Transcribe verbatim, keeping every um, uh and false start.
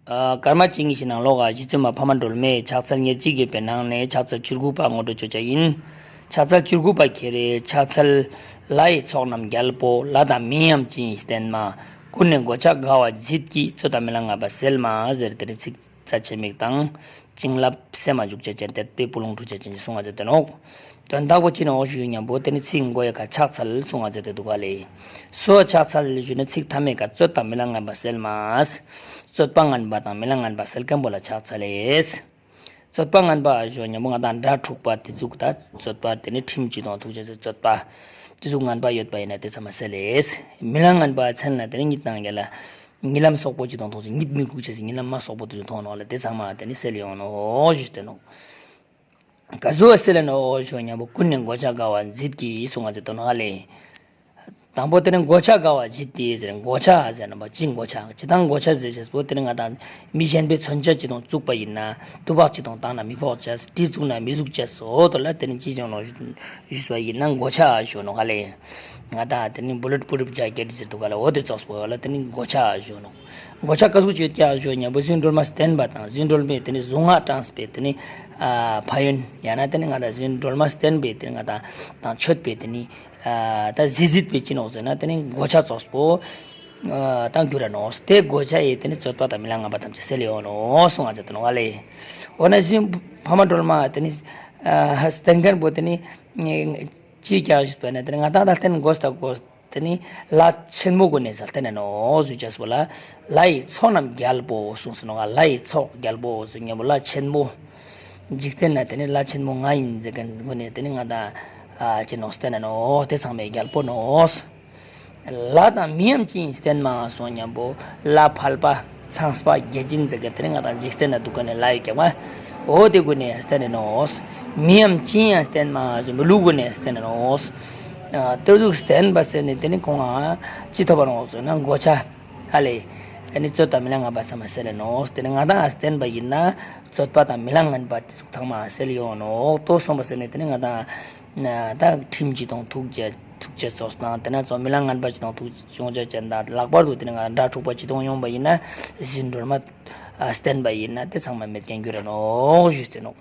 ཨ། སྐར་མ་གཅིག་གཉིས་ཤིག་ནང་ལོགས་ཀ་གཞི་བཙུན་མ་ཕ་མ་སྒྲོལ་མས་ཕྱག་འཚལ་ཉེར་གཅིག་ཡོད་པའི་ནང་ནས་ཕྱག་འཚལ་བཅུ་དགུ་པ་ངོ་སྤྲོད་བྱེད་བྱ་ཡིན། ཕྱག་འཚལ་བཅུ་དགུ་པ་ཁྱེར་རེ། ཕྱག་འཚལ་ལྷ་ཡི་ཚོགས་རྣམས་རྒྱལ་པོ། ལྷ་དང་མིའམ་ཅི་ཡིས་བསྟེན་མ། ཀུན་ནས་མགོ་ཕྱག་དགའ་བ་བགྱིད་ཀྱིས། རྩོད་དང་རྨི་ལམ་ངན་པ་སེལ་མ་ཟེར། དེ་ནི་ཚིག་རྩ་ཆེ་མིག་དང་། བྱིན་རླབས་སེམས་མ་འཇུག་བྱེད་ཅན་དད་པའི་སྤུ་ལོང་འཁྲུག་བྱེད་ཅན་གྱི་གསུང་བ་མཛད་དེ་ནོག་དོན་དག་པོ་ཅི་ནོག་ཞུ་ཉམ་པོ་དེ་ནི་ཚིག་མགོ་ཡ་ཁ་ཕྱག་འཚལ་གསུང་བ་མཛད་དེ་འདུག་ག་ལེ། སོ་ཕྱག་འཚལ་ཞུ་ནི་ཚིག་མཐའ་མའི་ཁ་རྩོད་དང་རྨི་ལམ་ངན་པ་སེལ་མ། རྩོད་པ་ངན་པ་དང་རྨི་ལམ་ངན་པ་སེལ་མཁན་པོ་ལ་ཕྱག་འཚལ་ལེ། རྩོད་པ་ངན་པ་ཞུ་ཉམ་པོ་ང་དང་དགྲ་འཁྲུག་པ་དེ་ཚུགས་ད་རྩོད་པ་དེ་ནི་ཁྲིམས་ཀྱི་དང་ཐུག་ཅེས་རྩོད་པ་དེ་ཚུགས་ངན་པ་ཡོད་པ་ཡིན་ན་དེ་ཚང་མ་སེལ་ལེ། རྨི་ལམ་ངན་པ་མཚན་ལ་དེ་ནི་གཉིད་དང་རྒྱལ་ལ། རྨི་ལམ་སོག་པོ་ཅིག་དང་མཐོང་ཚེ་གཉིད་མི་ཁུག་ཅེས་སི་རྨི་ལམ་མ་སོག་པོ་དེ་ཚོ་མཐོང་ནོག་ལ་དེ་ཚང་མ་དེ་ནི་སེལ་ཡོང་ནོག་ཞུས་ཏེ་ནོག་ག་ཟུག་སེལ་ནོག་ཞུ་ཉམ་པོ་ཀུན་ནས་མགོ་ཕྱག་དགའ་བ་བགྱིད་ཀྱིས་གསུང་བ་མཛད་དེ་ནོག་ལེ། དང་པོ་དེ་ནི་མགོ་ཕྱག་དགའ་བ་བགྱིད་དེ་ཟེར། མགོ་ཕྱག་ཟེར་ན་པ་ཅི་མགོ་ཕྱག་ཅི་དང་མགོ་ཕྱག་ཟེར་ཅེས་པོ་དེ་ནི་ང་དང་མི་གཞན་པའི་མཚོན་ཆ་ཅིག་དང་བཙུགས་པ་ཡིན་ན་དུ་བག་ཅིག་དང་བཏང་ན་མི་ཕོག་ཅེས་གྲི་བཙུགས་ན་མི་ཟུག་ཅེས་སོགས་དོ་ལ་དེ་ནི་ཅི་ཅང་ནོག་ཞུས་པ་ཡིན་ན་མགོ་ཕྱག་ཞུ་ནོག་ལེ། ང་དང་དེ་ནི་བུ་ལུད་པུ་རིབ་རྒྱ་སྐད་ཟེར་འདུག་ག་ལ་འོ་དེ་ཙོགས་པོ་ལ་དེ་ནི་མགོ་ཕྱག་ཞུ་ནོག་མགོ་ཕྱག་ག་ཟུག་ཅིག་ཡོད་ཀྱག་ཞུ་ཉམ་པོ་རྗེ་བཙུན་སྒྲོལ་མ་བསྟེན་པ་དང་རྗེ་བཙུན་སྒྲོལ་མའི་དེ་ནི་གཟུངས་སྔགས་བགྲངས་པའི་དེ་ནི་ཨ་ཕན་ཡོན་ཡང་ན་དེ་ནི་ང་དང་རྗེ་བཙུན་སྒྲོལ་མ་བསྟེན་པའི་དེ་ནི་ང་དང་དང་མཆོད་པའི་དེ་ནི་ཨ་ད་གཟི་བརྗིད་པའི་ཅི་ནོག་ཟེར་ན་དེ་ནི་མགོ་ཕྱག་ཙོགས་པོ་ཨ་དང་འགྱུར་ར་ནོག་དེ་མགོ་ཕྱག་ཡི་དེ་ནི་རྩོད་པ་དང་རྨི་ལམ་ངན་པ་ཐམས་ཅད་སེལ་ཡོང་ནོག་གསུང་བ་མཛད་དེ་ནོག་ལེ། འོ་ན་རྗེ་བཙུན་ཕ་མ་སྒྲོལ་མ་དེ་ནི་ཨ་བསྟེན་མཁན་པོ་དེ་ནི་ཅི་ཀྱང་ཞུས་པ་ན་དེ་ནི་ང་དང་ད་བསྟེན་དགོས་ད་དགོས། དེ་ནི་ལྷ་ཆེན་མོ་སྒོ་ནས་ཟ་བསྟེན་ནོག་ཞུ་ཅེས་པོ་ལ། ལྷ་ཡི་ཚོགས་རྣམས་རྒྱལ་པོ་གསུངས་སོ་ནོག་ལྷ་ཡི་ཚོགས་རྒྱལ་པོ་ཟེར་ཉམ་པོ་ལྷ་ཆེན་མོ། འཇིག་རྟེན་ན་དེ་ནི་ལྷ་ཆེན་མོ་ང་ཡིན་ཟེར་མཁན་སྒོ་ནས་དེ་ནི་ང་དང་ཨ་ཅི་ནོག་བསྟེན་ནོག་དེ་ཚང་མའི་རྒྱལ་པོ་ནོག་ལྷ་དང་མིའམ་ཅི་ཡིས་བསྟེན་མ་གསུང་ཉམ་པོ་ལྷ་ཕལ་པ། ཚངས་པ་བརྒྱ་བྱིན་ཟེར་གི་དེ་ནི་ང་དང་འཇིག་རྟེན་ན་འདུག་ག་ནས་ལྷ་ཡི་རྒྱལ་བ། འོ་དེ་སྒོ་ནས་བསྟེན་ནོག་མིའམ་ཅི་ཡང་བསྟེན་མ་ཟེར་མི་ལུས་སྒོ་ནས་བསྟེན་ནོག་ལྟོས་ཟུག་བསྟེན་པ་ཟེར་ནས་དེ་ནི་ཁོང་ང་ཅི་ཐོབ་པ་ནོག་ཟེར་ན་མགོ་ཆ་ཧ་ལེ། ཨ་ནི་རྩོད་དང་རྨི་ལམ་ངན་པ་ཚང་མ་སེལ་ལེ་ནོག་དེ་ནི་ང་དང་ཨ་བསྟེན་པ་ཡིན་ན་རྩོད་པ་དང་རྨི་ལམ་ངན་པ་དེ་ཚོ་ཚང་མ་སེལ་ཡོང་ནོག་ལྟོས་སོང་པ་ཟེར་ནས་དེ་ནི་ང་དང་ད་ཁྲིམས་ཀྱི་དང་ཐུག་ཅེས་ཐུག་ཅེས་ཚོགས་དང་དེ་ན་ཚོགས་རྨི་ལམ་ངན་པ་ཅིག་དང་ཐུག་ཡོང་ཅེས་ཅན་དང་ལྷག་པར་དུ་དེ་ནི་ང་དང་དགྲ་འཁྲུག་པ་ཅིག་དང་ཡོང་པ་ཡིན་ན་རྗེ་བཙུན་སྒྲོལ་མ་བསྟེན་པ་ཡིན་ན་དེ་ཚང་མ་མེད་མཁན་འགྱུར་ར་ནོག་ཞུས་ཏེ་ནོག